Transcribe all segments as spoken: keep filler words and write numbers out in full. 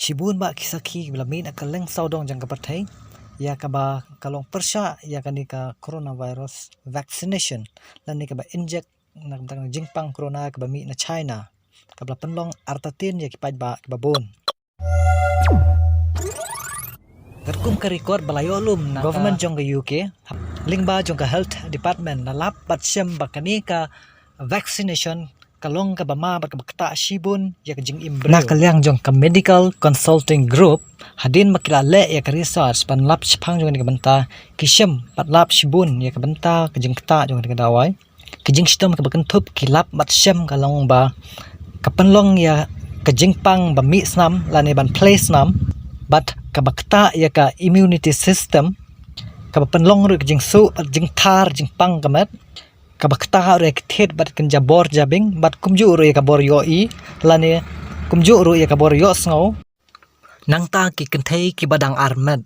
Shibun bah ki sakhi kiba la mih na ka lyngsawdong jong ka pyrthei ïa kaba ka long pyrshah ïa kane ka coronavirus vaccination lane kaba inject na ka bynta ka jingpang corona kaba mih na China, kaba la pynlong artatien ïa ki paidbah kiba bun. Katkum ka record ba la ïoh lum na ka government jong ka U K lyngba jong ka health department, la lap bad shem ba kane ka vaccination ka long kaba ma bad kaba ktah shibun ïa ka jingim briew. Na ka liang jong ka medical consulting group, hadien ba ki la leh ïa ka research ban lap shaphang jong kane ka bynta, ki shem bad lap shibun ïa ka bynta ka jingktah jong kane ka dawai. Ki jingshitom kiba kynthup ki lap bad shem ka long ba ka pynlong ïa ka jingpang ba mih snam lane ban plie snam, bad kaba ktah ïa ka immunity system, kaba pynlong ruh ka jingsuh bad jingthar jingpang ka met, kaba ktah ruh ïa ki thied bad kynja bor jabieng, bad kumjuh ruh ïa ka bor ïohi lane kumjuh ruh ïa ka bor ïohsngew. Nangta ki kynthei kiba dang armet.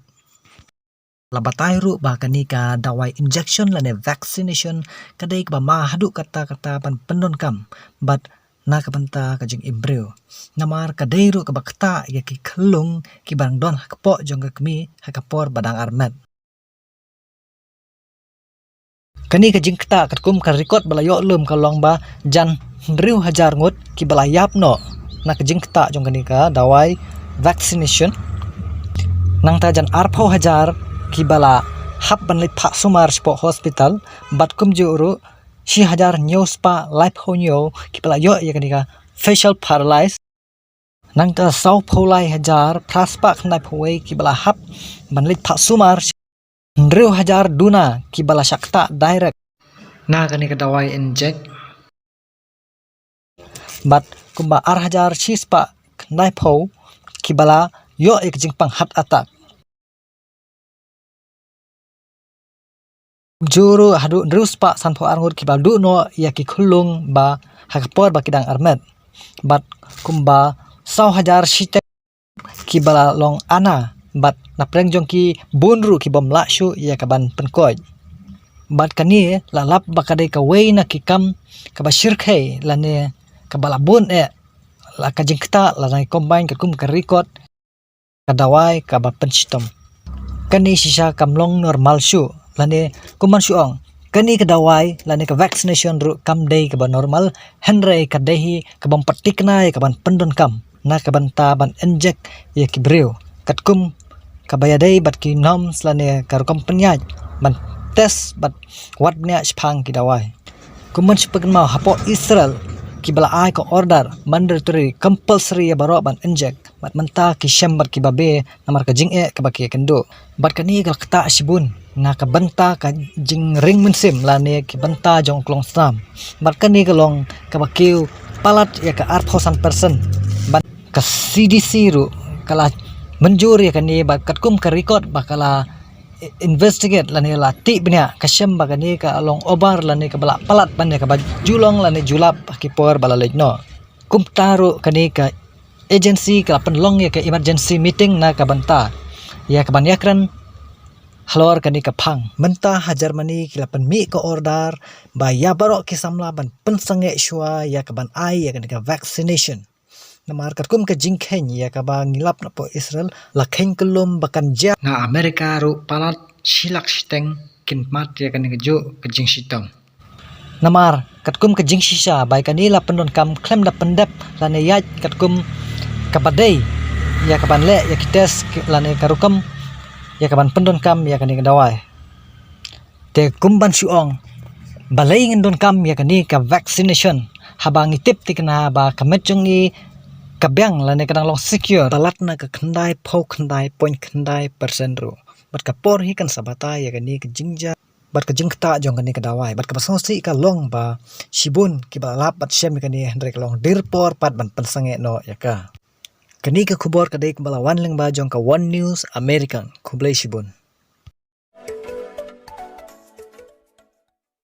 La batai ruh ba kane ka dawai injection lane vaccination ka dei kaba ma haduh katta katta ban pyndonkam bad na ka bynta ka jingim briew. Namar ka dei ruh kaba ktah ïa ki khyllung kiba dang don ha ka kpoh jong ka kmie ha ka por ba dang armet. Kane ka jingktah katkum ka record ba la ïoh lum ka long ba jan hynriew hajar ngut kiba la ïap noh na ka jingktah jong kane ka dawai vaccination. Nangta jan arphew hajar kiba la hap ban leit phah sumar shapoh hospital, bad kumjuh ruh shi hajar hynñiew spah laiphew hynñiew kiba la ïoh ïa kane ka facial paralysis. Nangta sawphew lai hajar phra spah khyndaiphew wei kiba la hap ban leit phah sumar. Hynriew hajar duna kiba la shah ktah direct na kane ka dawai inject. Bad kumba ar hajar shi spah khyndaiphew kiba la ïoh ïa ka jingpang heart attack. Kumjuh ruh haduh hynriew spah sanphew ar ngut kiba la duh noh ïa ki khyllung ba ha ka por ba ki dang armet. Bad kumba saw hajar shiteng kiba la long ana, bad na pdeng jong ki bun ruh ki bym lah shuh ïa ka ban pynkoit. Bad kane la lap ba ka dei kawei na ki kam kaba shyrkhei lane kaba la bun eh la ka jingktah lane combine katkum ka record ka dawai kaba pynshitom. Kane shisha kam long normal shuh, lane kumban shu ong, kane ka dawai lane ka vaccination ruh kam dei kaba normal, hynrei ka dei hi ka bym pat thikna ïa ka ban pyndonkam na ka bynta ban inject ïa ki briew katkum kaba ïadei bad ki norms lane ka rukom pynïaid ban test bad wad bniah shaphang ki dawai. Kumban shu pynkynmaw, hapoh Israel kiba la ai ka order mandatory, compulsory ïa baroh ban inject. Bad mynta ki shem bad kiba be namar ka jingeh kaba ki ïakynduh. Bad kane ka la ktah shibun na ka bynta ka jingring mynsiem lane ki bynta jong ka longsnam. Bad kane ka long kaba kiew palat ïa ka arphew san percent. Bad ka C D C ruh ka la mynjur ïa kane bad katkum ka record ba ka la i-, investigate lane la tih bniah, ka shem ba kane ka long over lane kaba la palat ban ïa kaba ju long lane ju lap ha ki por ba la leit noh. Kumta ruh kane ka agency ka la pynlong ïa ka emergency meeting na ka bynta ïa ka ban ïakren halor kane ka phang. Mynta ha Germany ki la pynmih ka order ba ïa baroh ki samla ban pynsangeh shuwa ïa ka ban ai ïa kane ka vaccination. Namar katkum ka jingkheiñ ïa kaba ngi lap napoh Israel, la kheiñ kyllum ba kan jia. Na America ruh palat shi lak shiteng kin mad ïa kane kajuh ka jingshitom. Namar katkum ka jingshisha ba ïa kane la pyndonkam khlem da pyndep lane ïaid katkum kaba dei ïa ka ban leh ïa ki test ki, lane ka rukom ïa ka ban pyndonkam ïa kane ka dawai. Te kumban shu ong, balei ngin donkam ïa kane ka vaccination haba ngi tip thikna ba ka met jong ngi ka biang lane ka dang long secure? Palat na ka khyndai phew khyndai point khyndai percent ruh. Bad ka por hi kan sa batai ïa kane ka jingjia bad ka jingktah jong kane ka dawai. Bad kaba sngewsih ka long ba shibun kiba la lap bad shem ïa kane, hynrei ka long dei por pat ban pynsangeh noh ïa ka. Kane ka khubor ka dei kaba la wan lyngba jong ka One News American. Khublei shibun.